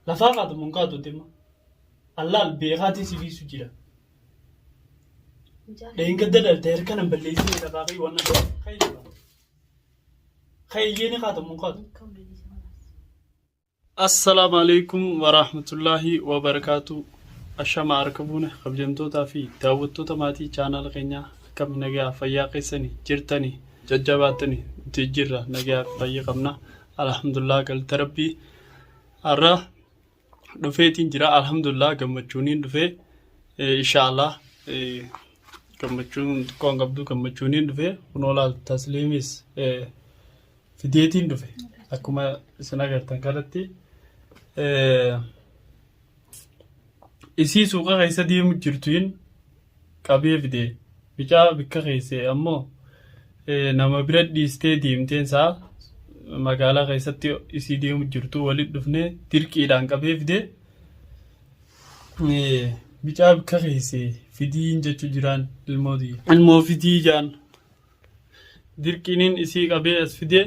Lafaa kaatu mun kaatu deema. Allaal beekaatii si dhiisu jira. Dheengadda dhalte harka nan balleessine lafaa kai waan na kai lafaa. Kai iyyee ni kaatu mun kaatu. Assalaamu alaikum warahmatullaahi wabarakaatu. Ashama harka fuune kabajamtootaa fi daawwattoota maatii chaanaala keenyaa, akkam nagaa fayyaa keessanii jirtanii? Jajjabaattanii? Nuti jirra, nagaa fi fayya qabna, alhamdulillah, galata rabbii. Har'a dhufeetiin jira, alhamdulillah, gammachuuniin dhufee, inshaallah gammachuun xiqqoo hin qabdu, gammachuuniin dhufee. Kunoo laal, tasliimis fideetiin dhufe akkuma isin agartan kanatti. Isii suuqa keessa deemu jirtuun qabee fide. Bicaa bikka keesse ammoo nama bira dhiistee deemteen isaa magaalaa keessatti isii deemu jirtu walitti dhufnee dirqiidhaan qabee fide. Bicaa bikka keesse fidiin jechuu jiraan, ilmoo tiyya. Ilmoo fidii jaan. Dirqiiniin isii qabee as fide.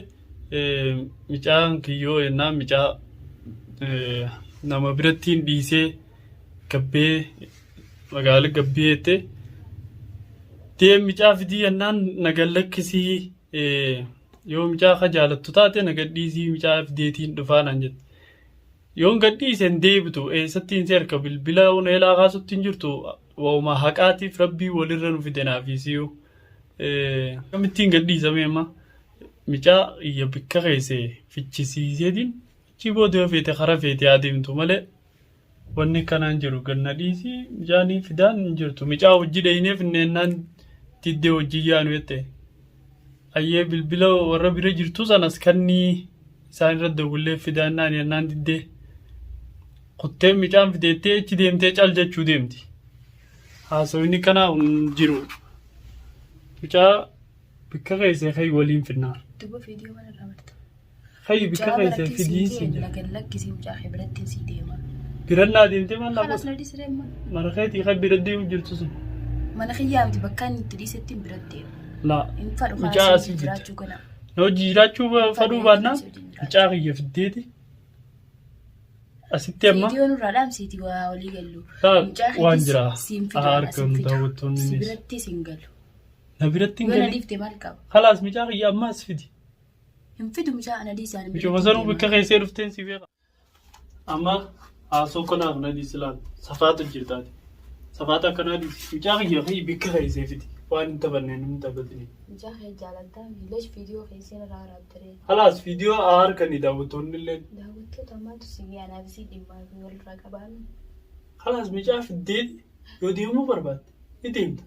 Micaan kiyyoo jennaan micaa nama birattiin dhiisee gabbee magaala gabbee jette. Deem micaa fidii jennaan na gad lakkisii, yoo micaa ka jaalattu taate na gad dhiisii micaa fideetiin dhufaa naan jette. Yoon gad dhiise hin deebitu, eessattiin si harka bilbila eelaa kaasutti hin jirtu. Waa'uma haqaatiif rabbii walirra nu fide naaf isiyuu. Akkamittiin gad dhiisamee amma micaa iyya bikka keesse fichisiiseetiin achii booda yoo feete kara feete adeemtu malee wanni akkanaan jiru gad na dhiisii micaanii fidaan hin jirtu. Micaa hojii dheeyinee finneennaan diddee hojii yaanu jette. Ayyee, bilbila warra bira jirtu sanas kannii isaan irra dawwillee fidaannaan jennaan diddee. Kutteen micaan fideettee achi deemtee cal jechuu deemti. Haasawni kanaa hin jiru. Mucaa bikka keessee kai waliin finnaa. Duba viidiyoo mana irraa barta. Kai bikka Mucaa keessee biratti fidii sii siin deema. jedha. Gad lakkisii mucaa kee biratti sii deema. Birannaa deemtee maal Kanas laafota? na dhiisi deema. Mana keetii kan bira deemu jirtu sun. Mana kiyyaa miti, bakka inni itti dhiisetti biratti deema. Laa. Hin fadhu. Mucaa kaasee asii fidde. jiraachuu kana. Na hojii jiraachuu fadhuu baannaan Si wajjin jiraachuu. mucaa kiyya fiddeeti. Asitti amma Viidiyoo nurraa dhaamsiiti waa walii gallu. Taa, Mucaa waan keetis jira. siin fidu, Haa, ana siin argamu fidu. daawwattoonni Si nis. biratti siin galu. Na biratti hin Yoo na galin. dhiifte maal qaba? Kalaas, mucaa kiyya amma as fidi. Hin fidu mucaa ana dhiisaan Mucuma biratti sanuu deema. bakka keessee dhufteen si beeka. Amma haasoo kanaaf na dhiisi laal. Safaatu jirtaati. Safaata akkanaa dhiisi. Mucaa kiyya kiyya bikka keessee fidi. Waan hin taphanne hin taphatini. Mucaa kee jaalattaa miilesh viidiyoo keessee irraa waraabdaree. Kalaas, viidiyoo haa harkanii daawwattoonni illee. Daawwattoota maaltu si ga'e? Anaaf isii dhimmaa fi walirraa qabaami. Kalaas, mucaa fiddeeti yoo deemuu barbaadde ni deemta.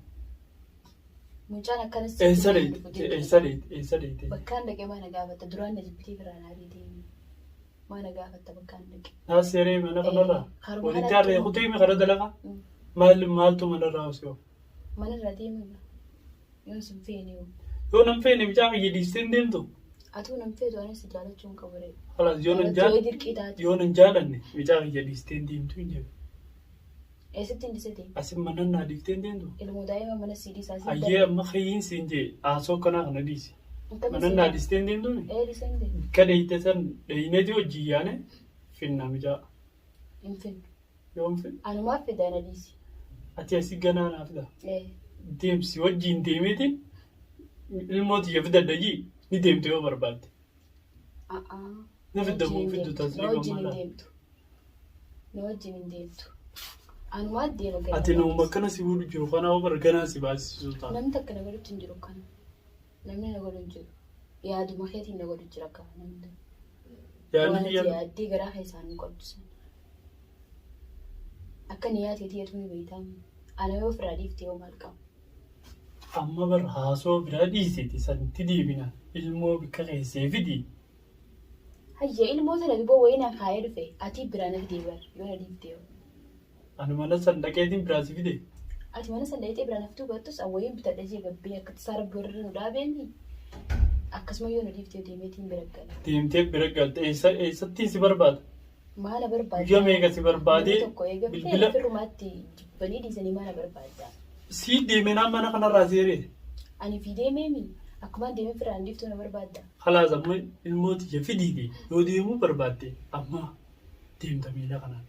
Mucaan akkanas sitti Eessa deemu dheeyte? dhufu Eessa dheeyte? Eessa dheeyte? Bakkaan dhaqee maa na gaafatta? Duraan na jibbitee biraa naa deemi. Maa na gaafatta bakkaan dhaqe? Naas seeree mana kanarraa. Karuma Walitti kanatti harree kutee mi kara dalagaa? Maal maaltu manarraa osoo? Manarraa deemi gaa. Yoon sin feene hoo. Yoo nan feene mucaa kiyya dhiistee hin deemtu? Atuu nan feetu, anis si jaalachuu hin qabu ree. Kalaas, yoo nan Jaalachuu jaal yoo dirqii taate. yoo nan jaalanne mucaa kiyya dhiistee hin deemtu hin jedhu. Eessatti hin dhisate? Asin mana naa dhiiftee hin deemtu? Ilmoo daa'ima mana sii dhiisaa si Ayyee, amma kiyyiin siin jee haasoo akkanaa kana dhiisi. Mana naa dhiistee hin deemtu? Ee, dhiisee hin deemu. Bakka dheeyte san dheeyneeti hojii yaane finna mucaa. Hin finnu. Yoom finna? Anumaaf fida, na dhiisi. Ati asii ganaa naa fida. Ee. Deemsi wajjiin deemeetiin ilmoo tiyya fidadha jii ni deemte yoo barbaadde. A'aa. Na fidda moo wajjin hin fiddu deemtu. tasliima Na wajjin hin maala? deemtu. Na wajjin hin deemtu. Anumaa deema gadi. Ati nama akkana si godhu jiru kana bar ganaa si baasisuu ta'a. Namni takka na godhutti hin jiru kana. Namni na godhu hin jiru. Yaaduma keetiin na godhu jira akkana namni tokko. Yaadni Waan ati kiyya yaaddee garaa keessaan nu qabdu sana. Akka ni yaateetii eetuu ni beektaa. Ana yoo ofirraa dhiifte yoo maal qaba? Amma bar haasoo biraa dhiisiti sanatti deebina, ilmoo bikka keessee fidi. Hayya, ilmoo tana duboo wayii na kaayee dhufe atii biraa na fidee bar yoo na dhiifte yoo. Ani mana san dhaqeetiin biraa si fide. Ati mana san dhaqxee biraa na fiduu baattus an wayiin bitadha jee gabbee akka tasaa rabbi warra nu dhaabeemi. Akkasuma yoo na dhiifte deemeetiin bira gala. Deemtee bira galte, eessa eessattiin si barbaada? Maala barbaadda? Guyyaa meeqa si barbaadee Namni tokko eega bilbila- fedhe firrumaatti jibbanii dhiisanii maala barbaadda? Sii deemeenaan mana kanarraa seeree. Ani fi deemeemi akkumaan deemee firraan dhiiftuu na barbaadda. Kalaas, amma ilmoo tiyya fidiiti yoo deemuu barbaadde amma. Deemta miila kanaan.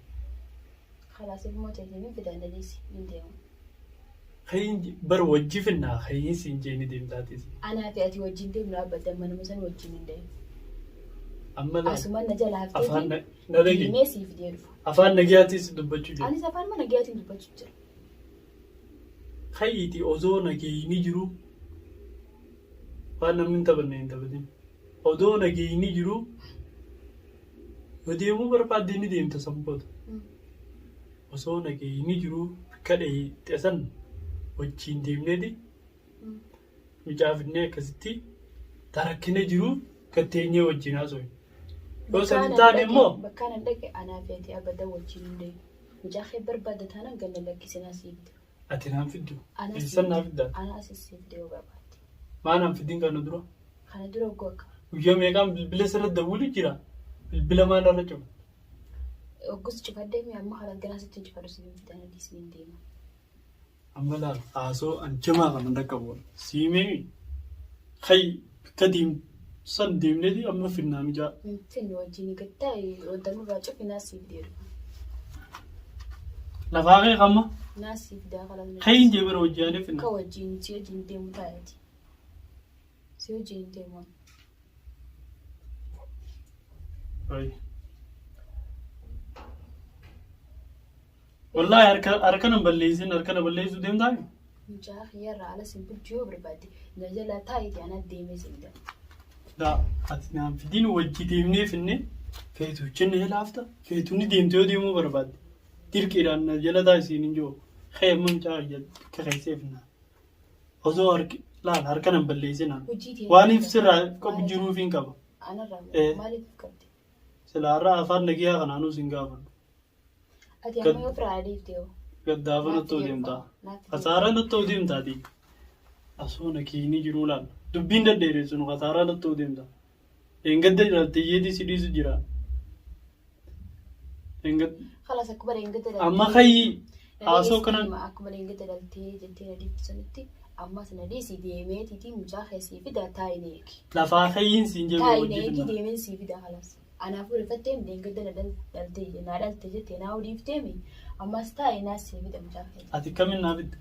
Khalaas ilmoo teetiin hin fidan dhaliisi hin deemu. Kayin bar wajji finnaa kayin siin jeeni deemtaatis. Anaa fi ati wajjin deemnu dhaabbatan manuma san wajjin hin deemu. Amma laal Asumaan na jala afaan hafteetiin na dhagi deemee siif fidee dhufa. afaan nagayaatis dubbachuu jira. Anis afaan mana nagayaatiin dubbachuu jira. Kayiiti osoo nagayini jiru waan namni hin taphanne hin taphatin. Odoo nagayini jiru yoo deemuu barbaadde ni deemta sanboota. Osoo nagayini jiru bakka dheeyxe san wajjin deemneeti mucaa fidnee akkasitti tarakkina jiru gatteenyee wajjin haasofne. Yoo san hin taane immoo Bakkaan an dhaqe anaa fi ati abadan wajjin hin deemu. Mucaa kee barbaadda taanaan ganna lakkisinaa siif fida. Ati naan fiddu. Anaa siif Eessan naa fida. fidda? Anaa siif fida yoo barbaadde. Maa naan fidin kana dura? Kana dura ogguu akka Guyyaa meeqaan bilbila sirra dawwulu jira? Bilbila maal irra cufa? Oggus cufadhee mi amma haala ganaa sitti hin cufadhu siif fidan adiis niin deema. Amma laal haasoo an jamaa kana dhaqqabu. Siimee kai bakka deem san deemneeti amma finnaa mijaa. Finni wajjin gattaa wanta nurraa cufi naa siif fidee dhufa. Lafaa kee kamma Naa siif fidaa kalaan. kai hin jee bara wajjaanee finna. Akka wajjin si wajjin deemu taa'eeti. Si wajjin deemu. Wallaahi harka harka nan balleessin harka na balleessuu deemtaa? Mucaa kiyyarraa ala sin bulchuu yoo barbaadde na jala taa'eeti anaa deemee sin fida. Daa ati naan fidin wajji deemnee finne feetu jenne laafta feetu ni deemte yoo deemuu barbaadde dirqiidhaan na jala taasisiin hin jiru kee amma mucaa kiyya bakka keessee finna osoo harki laal harka nan balleessin an Hojii ta'e. waaniif sirraa qabu jiruuf hin qaba Anarraa Eh. maaliif qabdi? silaa har'a afaan nagiyaa kanaanuu sin gaafadhu Ati amma yoo firaa dhiifte yoo. gaddaafa nattoo deemtaa kasaaraa nattoo deemtaati asoo nakiini jiruu laal dubbiin daddeeressu nu kasaaraa nattoo deemta eengadda ilaaltiyyeetii si dhiisu jira Eengadda Khalaas akkuma dheengate amma kayyi haasoo kana Akkuma dheengate dhaltee jettee na dhiiftu sanitti ammas na dhiisi deemeetiitii mucaa keessii fida taa'in eegi. Lafaa kayyiin siin jedhu Taa'in hojii eegi finna. deemeen sii fida khalaas. Anaafuu rifattee dheengate na dhalte naa dhalte jettee naa dhiifteemi ammas taa'in naa sii fida mucaa keessa. Ati kamin naa fidda?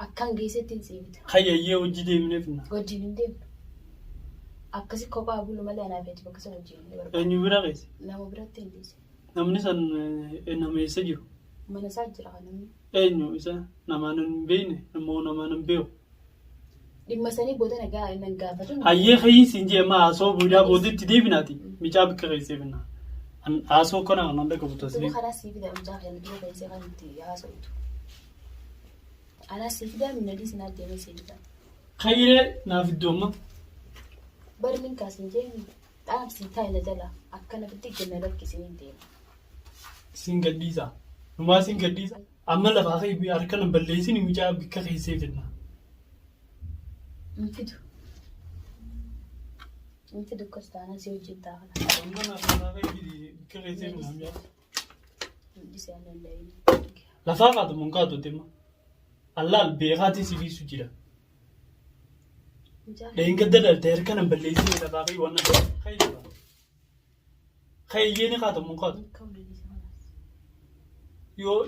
Akkan geessettiin sii fida. Kayyayyee hojii deemnee finna. Wajjin hin deemnu. Akkasi kophaa bulu malee anaaf ati bakka sana wajjin hin barbaadu. Eenyu bira keessa? Nama biratti hin dhiise. Namni san nama eessa jiru? Mana isaa jira kan namni. Eenyu isa namaan hin beekne immoo namaan hin beeku. Dhimma sanii booda nagaa nan gaafatu. Hayyee kayyiin siin jee amma haasoo boodaa boodatti deebinaati. Micaa bakka keessee finna. Haasoo kana kanan dhaqabu Duuba tasliim. karaa sii fida mucaa keenya duuba keessee kan itti haasa'utu. Anaa sii fidaa minnadii sinaa deemee sii fida. Kayyee naaf iddoo amma. Barni hin kaasin jeeni dhaabsii taa'e na jala akkana fitti ganna lakkisee hin deema. Siin gadhiisa. Numaa siin gadhiisa. Amma lafaa kayyi harka nan balleessin mucaa bakka keessee finna. Hin fidu. Hin fidu akkas taanaan si wajjin taa'a. Amma lafaa kayyi bakka keessee finna mucaa. Hin dhisee ani danda'in. Lafaa kaatu mun kaatu deema. Allaal beekaatii si dhiisu jira. Mucaa Dheengadda dhalte harka nan balleessin lafaa kayyi waan na kayyi lafaa. Kayyi ni kaatu mun kaatu. kam na dhiise kanaas. Yoo